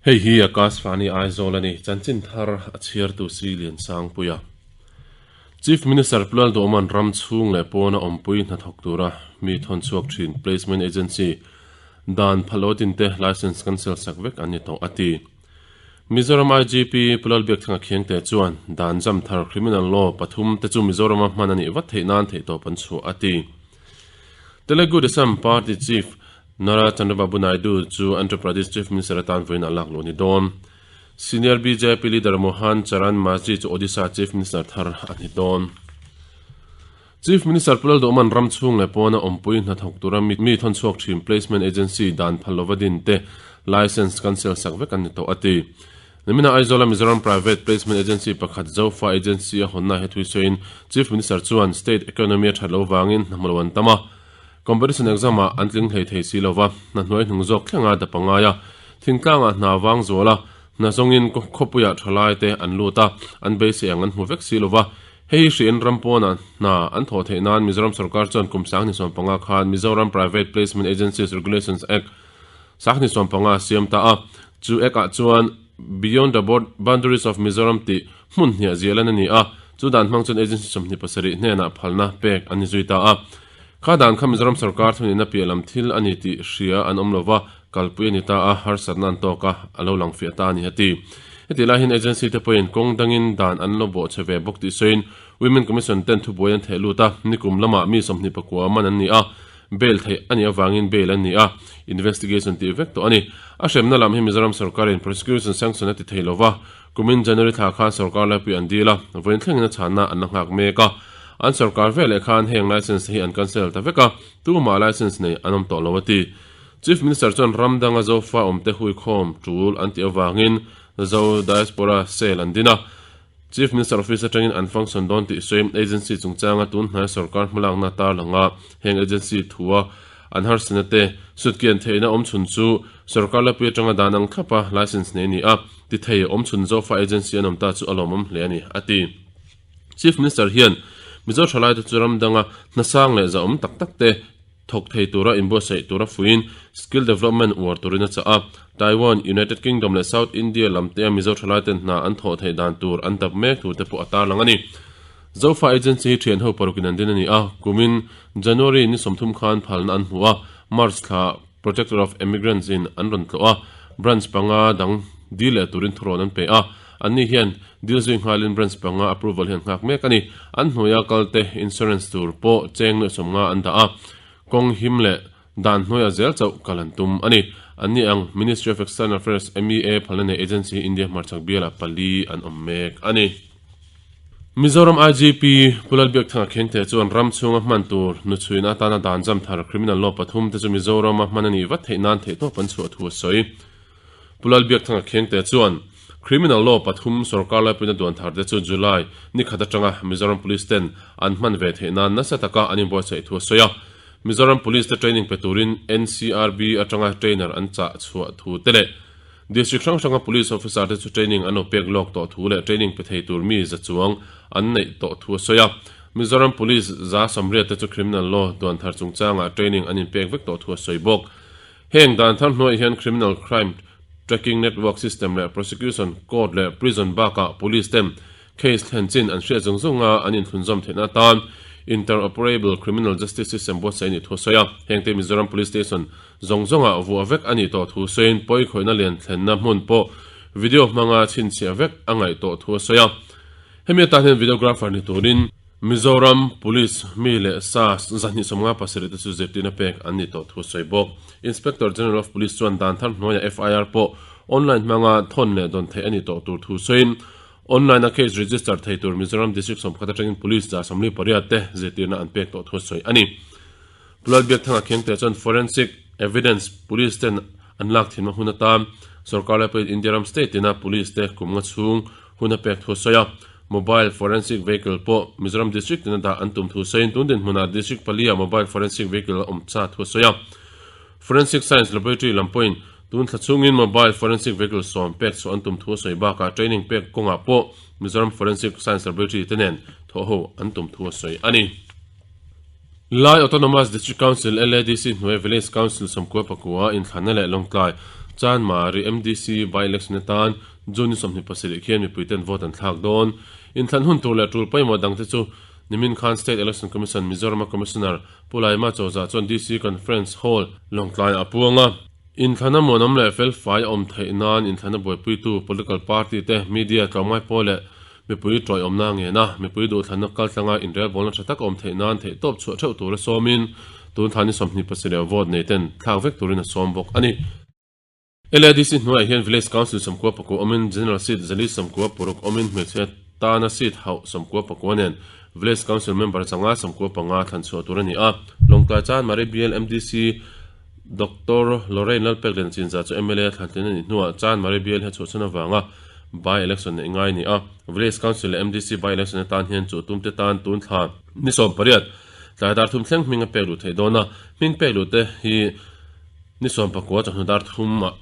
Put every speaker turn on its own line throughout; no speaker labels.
Hei hi Akashvani Aizawl a ni, chanchin thar a chhiartu si Liansangpuia. Chief Minister Pu Lalduhawma'n ram chhung leh pawna awmpui hnathawk tura mi thawn chhuak thin Placement Agency dan phalawtin te license cancel sak vek an ni tawh a ti. Mizoram IGP Pu Lalbiakthanga Khiangte chuan dan jam thar Criminal Law pathum te chu Mizorama hman a nih vat theih nan theihtawp an chhuah a ti. Telugu Desam Party Chief Nara Chandrababu Naidu chu Andhra Pradesh Chief Minister atan vawiin a lak luh a ni dawn. Senior bjp leader Mohan Charan Majhi chu Odisha Chief Minister thar a ni dawn. Chief Minister Pu Lalduhman ram chhung leh pawna awmpui hnathawk tura mi thawn chhuak thin Placement Agency dan phal lova din te Licence cancel sak vek an ni tawh a ti. Nimina Aizawla Mizoram Private Placement Agency pakhat Zofa Agency a hawnna he thui sawiin Chief Minister chuan State economy a that lo vangin hna hmu lo an tam a, Competition exam ah an tling hlei thei si lova, hna hnuai hnung zawk thlenga dap a ngai a, thingtlangah hna vang zual a, hna zawngin khawpuiah thalai te an lut a, an beisei ang an hmu vek si lova. Hei hi hriin ram pawnah hna an thawh theih nan Mizoram sorkar chuan kum 2015 khan Mizoram Private Placement Agencies Regulations Act 2015 a siam ta a, chu Act ah chuan Beyond the Boundaries of Mizoram tih hmun hniah ziahlan a ni a, chu dan hmang chuan agency 27 hnenah phalna pek an ni zui ta a. Kha dan kha Mizoram sorkar thunihna piah lam thil a ni tih hria an awm lova, kalpui a ni ta a, harsatna an tawk a, a lo lang fiah ta a ni a ti. Heti lai hian agency te pawhin kawng dangin dan an lo bawh che ve bawk tih sawiin Women Commission ten thubuai an theh lut a, nikum lamah mi 29 man an ni a, bail theih a nih avangin bail an ni a, investigation tih vek tawh a ni. A hremna lam hi Mizoram sorkarin prosecution sanction a ti thei lova, Kumin January thla khan sorkar laipui an dil a, vawiin thlengin a chhanna an la nghak mek a. An sorkar veleh khan heng license te hi an cancel ta vek a, tumah license nei an awm tawh lo a ti. Chief Minister chuan ram danga Zofa awmte huikhawm tul an tih avangin Zo Diaspora Cell an din a. Chief Minister Office atangin an function dawn tih sawiin agency chungchanga tun hnaia sorkar hmalakna tarlanga heng agency thua an harsatna te sutkian theihna awmchhun chu sorkar laipui atanga dan ang thlapa license nei a ni a. Ti thei awmchhun Zofa Agency an awm ta chu a lawmawm hle a ni, a ti. Chief Minister hian Mizo thalaite chu ram danga hnasang leh zahawm tak tak te thawk thei tura inbuatsaih tura fuiin skill development uar turin a chah a. Taiwan, United Kingdom leh South India lam tea Mizo thalaiten hna an thawh theih dan tur an dap mek tur te pawh a tarlang a ni. Zofa Agency hi thianho parukin an din a ni a, kumin January ni 30 khan phalna an hmu a, March thla Protector of Emigrants in an rawn tlawh a, branch panga dang dil leh turin thurawn an pe a, anni hian dil zui nghalin branch panga approval hi an nghak mek a ni. An hnuaia kalte insurance tur pawh cheng nuaih 50 an dah a, kawng him leh dan hnuaiah zel chauh kal an tum a ni. Anni ang Ministry of External Affairs, MEA, phalna nei agency hi India hmarchhak bialah pali an awm mek a ni. Mizoram IGP Pu Lalbiakthanga Khengte chuan ram chhunga hman tur nuchhuina atana dan jam thar criminal law pathum te chu Mizorama hman a nih vat theih nan theihtawp an chhuah thu a sawi. Pu Lalbiakthanga Khengte chuan criminal law pathum sorkar laipuina duan thar te chu July ni khat atanga Mizoram Police ten an hman ve theih nan nasa taka an inbuatsaih thu a sawi a. Mizoram Police te training pe turin NCRB atanga trainer an chah chhuah thu te leh District hrang hranga Police Officer te chu training an lo pek lawk tawh thu leh training pe thei tur mi za chuang an neih tawh thu a sawi a. Mizoram Police 180 te chu Criminal Law duan thar chungchangah training an inpek vek tawh thu a sawi bawk. Heng dan thar hnuaiah hian Criminal Crime Tracking Network System leh Prosecution, Court leh Prison bakah Police ten Case thlen chin an hriat zung zunga an inthlunzawm theihna atan Interoperable Criminal Justice System buatsaih a nih thu a sawi a. Hengte Mizoram Police Station zawng zawngah vuah vek a nih tawh thu sawiin pawikhawihna lian thlenna hmun pawh video hmanga chhinchhiah vek a ngaih tawh thu a sawi a. Hemi atan hian videographer ni turin Mizoram Police mi leh sa 257 te chu zirtirna pek an nih tawh thu a sawi bawk. Inspector General of Police chuan dan thar hnuaiah FIR pawh online hmanga thawn leh dawn theih a nih tawh tur thu sawiin Online a case register thei tur Mizoram District 11 atangin Police 48 te zirtirna an pek tawh thu a sawi a ni. Pu Lalbiakthanga Khengte chuan Forensic Evidence Police ten an lak thinna hun atan sorkar lai pawhin India ram state tina Police te kum nga chhung hun a pek thu a sawi a. Mobile Forensic Vehicle pawh Mizoram District tina dah an tum thu sawiin tun dinhmunah District pali ah Mobile Forensic Vehicle a awm cha thu a sawi a. Forensic Science Laboratory lam pawhin tun thla chhungin Mobile Forensic Vehicle sawm pek chhuah an tum thu a sawi bakah training pek kawngah pawh Mizoram Forensic Science Laboratory te nen thawhho an tum thu a sawi a ni. Lai Autonomous District Council, LADC, hnuaia Village Council 94 inthlanna leh Lawngtlai Chanmari MDC by-election atan June ni 27 khian mipuiten vote an thlak dawn. Inthlan hun tur leh tul pawimawh dangte chu nimin khan State Election Commission Mizorama Commissioner Pu Laima Chawza chuan DC Conference Hall Lawngtlaiah a puang a. Inthlana muanawm leh felfai a awm theih nan inthlana buaipuitu political party te, media, tlawmngai pawl leh mipui tawiawmna a ngen a, mipui duhthlanna kaltlanga inrelbawlna tha tak a awm theih nan theihtawp chhuah theuh tura sawmin tun thla ni 27 vote nei ten thlak vek turin a sawm bawk a ni. LADC hnuaiah hian Village Council 94 awmin General Seat 196 awmin hmeichhe tana seat hauh 94 nen Village Council member changa 95 thlan chhuah tur a ni a. Lawngtlai Chanmari Bial MDC Doctor Lorraine Lalpeklian Chinza chu mla thlan tlin a nih hnuah Chanmari Bial hi a chhuahchhan avanga by-election neih ngai a ni a. Village Council leh MDC by-election atan hian chu tumte tan tun thla ni 18 tlai dar thum thleng hming a pek luh theih dawn a. Hming pek luh te hi Ni 19 chawhnu dar thum ah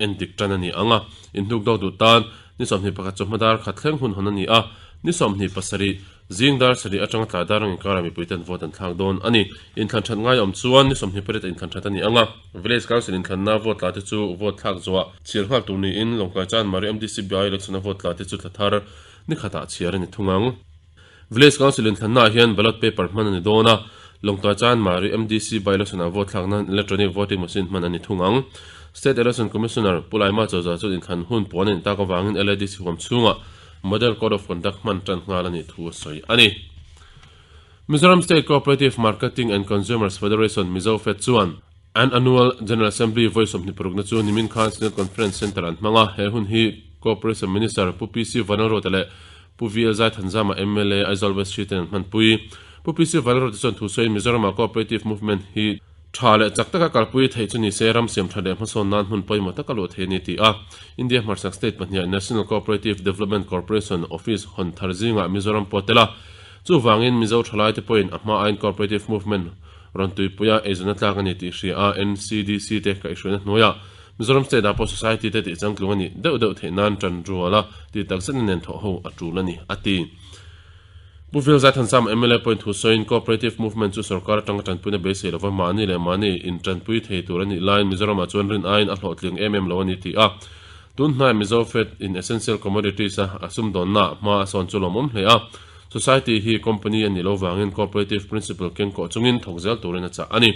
en dik tan a ni ang a, inhnuk dawk duh tan ni 21 chawhma dar khat thleng hun hawn a ni a, ni 27 zing dar sarih atanga tlai dar ang inkarah mipui ten vote an thlak dawn a ni. Inthlan that ngai awm chuan ni 28 ah inthlan that a ni ang a, Village Council inthlanna vote tla te chu vote thlak zuah chhiar nghal tur niin Lawngtlai Chanmari MDC by election a vote tla te chu thla thar ni khatah chhiar a ni thung ang. Village Council inthlannaah hian ballot paper hman a ni dawn a, Lawngtlai Chanmari MDC by-election-ah vote thlak nan electronic voting machine hman a ni thung ang. State Election Commissioner Pu Laima Chawza chuan inthlan hun puan a nih tak avangin LADC huam chhungah Model Code of Conduct hman tan nghal a nih thu a sawi a ni. Mizoram State Cooperative Marketing and Consumers Federation, MizoFed, chuan an Annual General Assembly vawi 26 na chu nimin khan Synod Conference Centre an hmang a, he hun hi Cooperation Minister Pu PC Vanlalruata leh Pu VL Zaithanzama mla Aizawl West Street-in an hmanpui. Pu PC Vanlalruata chuan thu sawiin Mizoram-ah Cooperative Movement hi tha leh chak taka kalpui theih chu ni se ram siam tha leh hmasawn nan hmun pawimawh taka luah thei a ni ti a. India hmarchhak state pahniha National Cooperative Development Corporation office hawn thar zingah Mizoram pawh a tel a. Chuvangin Mizo thalaite pawhin a hma aiin Cooperative Movement rawn tuipuia eizawnna tlak a ni tih hria a NCDC te kaihhruaina hnuaiah Mizoram State ah pawh Society te tih changtlung a nih deuh deuh theih nan tan rual a tih tak zet na nen thawh ho a tul a ni, a ti. Pu Vil Zaithansam mla pawhin thu sawiin Cooperative Movement chu sorkar atanga tanpuina beisei lova mahni leh mahni intanpui thei tur a nih laiin Mizoramah chuan rin aiin a hlawhtling em em lo a ni ti a. Tun hnai Mizo Fed in Essential Commodities a a sumdawnna hma a sawn chu lawmawm hle a. Society hi company a nih lo vangin Cooperative Principle kengkawh chungin thawk zel turin a chah a ni.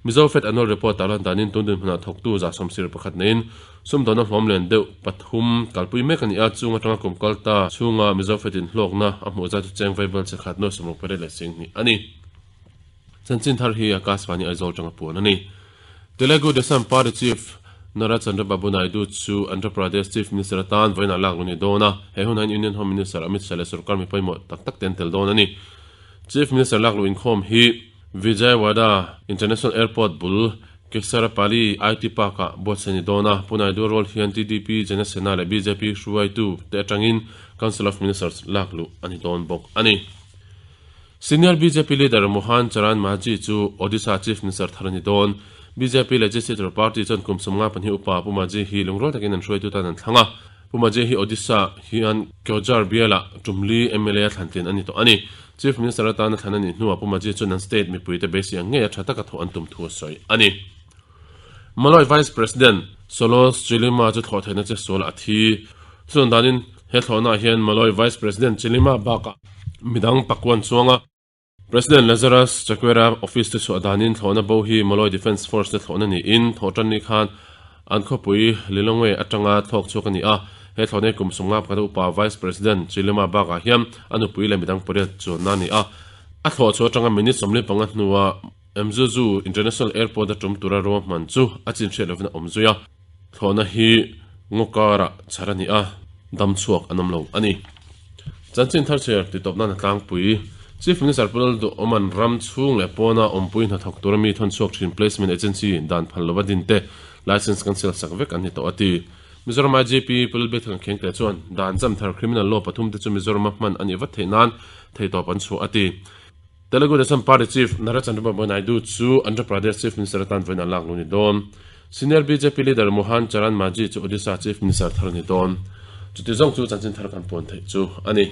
Mizo Fed Annual Report ah lan danin tun dinhmunah thawktu 71 neiin sumdawnna hlawm len deuh pathum kalpui mek a ni a, chung atanga kum kal ta chhunga Mizo Fed in hlawkna a hmuh zat chu cheng vaibel che khat nuai sawmruk pariat leh singhnih a ni. Chanchin thar hi Akashvani Aizawl atanga puan a ni. Telugu Desam Party Chief Nara Chandrababu Naidu chu Andhra Pradesh Chief Minister atan vawiinah lak lu ni dawn a, he hunah hian Union Home Minister Amit Shah leh sorkar mi pawimawh tak tak te an tel dawn a ni. Chief Minister lak luh inkhawm hi Vijayawada International Airport bul Kesarapalli IT Park-ah buatsaih a ni dawn a, Pu Naidu rual hian TDP, Jana Sena leh bjp hruaitu te atangin Council of Ministers lak luh a ni dawn bawk a ni. Senior bjp leader Mohan Charan Majhi chu Odisha Chief Minister thar a ni dawn. Bjp Legislature Party chuan kum 52 upa Pu Majhi hi lungrual takin an hruaitu tan an thlang a. Pu Majhi hi Odisha hian Keonjhar bialah tumli mla thlantlin a ni tawh a ni. Chief Minister atana thlan a nih hnuah Pu Majhi chuan an state mipuite beisei ang ngei a tha taka thawh an tum thu a sawi a ni. Malawi Vice President Saulos Chilima chu thlawh theihna che sual a thi. Chuan danin he thlawhnaah hian Malawi Vice President Chilima bakah midang pakuan chuang a. President Lazarus Chakwera office te chhuah danin thlawhna bo hi Malawi Defence Force te thlawhna niin thawhtan ni khan an khawpui Lilongwe atanga thlawk chhuak a ni a. He thlawhna hi kum 51 upa Vice President Chilima bakah hian a nupui leh midang pariat chuanna a ni a. A thlawh chhuah atanga minute 45 hnua Mzuzu International Airport a tum tura ruahman chu a chin hriat lovin a awm zui a. Thlawhna hi ngaw karah chhar a ni a, dam chhuak an awm lo a ni. Chanchin thar chhiar titawp nan a tlangpui. Chief Minister Pu Lalduhawma'n ram chhung leh pawna awmpui hnathawk tura mi thawn chhuak thin Placement Agency dan phal lova din te Licence cancel sak vek an ni tawh a ti. Mizoram IGP Pu Lalbethang Khengte chuan dan zam thar Criminal Law pathum te chu Mizorama hman a nih vat theih nan theihtawp an chhuah a ti. Telugu Desam Party Chief Nara Chandrababu Naidu chu Andhra Pradesh Chief Minister atan vawiin a lak lu ni dawn. Senior bjp leader Mohan Charan Majhi chu Odisha Chief Minister thar a ni dawn. Chuti zawng chu chanchin thar kan puan theih chu a ni.